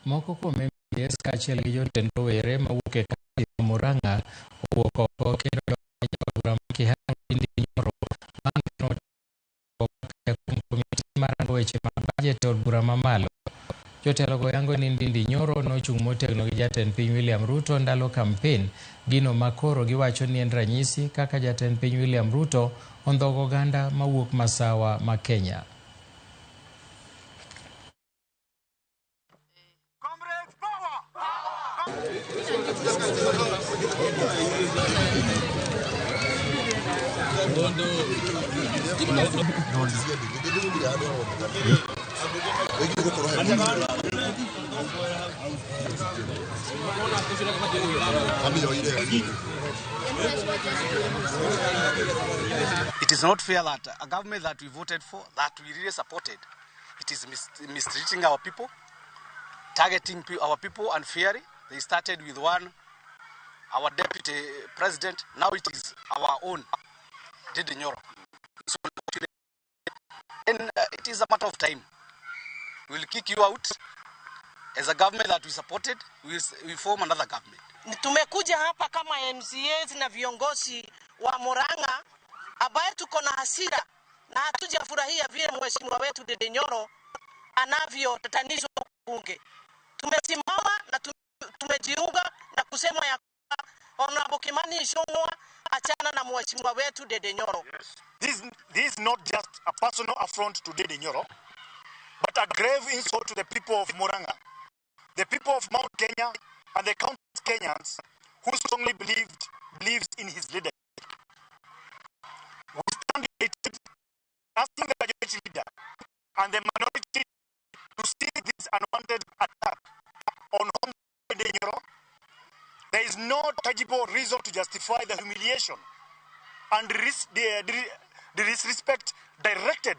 Moko kuom MCAs kaachiel gi jotend rowere mawuok e kaunti ma Murang'a owuok oko kendo donjo e jaod bura ma Kiharu Ndindi Nyoro bang' kane kaka jakom komiti marango weche mag bajet e od bura mamalo. Jotelogo yango ni Ndindi Nyoro nochung' motegno gi jatend piny William Ruto ndalo kampen, gino ma koro giwacho ni en ranyisi kaka jatend piny William Ruto ondhogo oganda mawuok masawa ma Kenya. Comrades, power! It is not fair that a government that we voted for, that we really supported, it is mistreating our people, targeting our people unfairly. They started with one, our deputy president. Now it is our own, Ndindi Nyoro. So, and it is a matter of time. We will kick you out. As a government that we supported, we form another government. Tumekuja hapa kama MCAs na viongozi wa Murang'a ambaye tuko na hasira na hatujafurahia vile mheshimiwa wetu Ndindi Nyoro anavyotatanishwa bunge. Tumesimama na tumejiunga na kusema ya kwamba Honorable Kimani Ichung'wah achana na mheshimiwa wetu Ndindi Nyoro. This is not just a personal affront to Ndindi Nyoro, but a grave insult to the people of Murang'a, the people of Mount Kenya, and the countless Kenyans who strongly believes in his leadership. We stand united, asking the majority leader and the minority to see this unwanted attack on Ndindi Nyoro. There is no tangible reason to justify the humiliation and the disrespect directed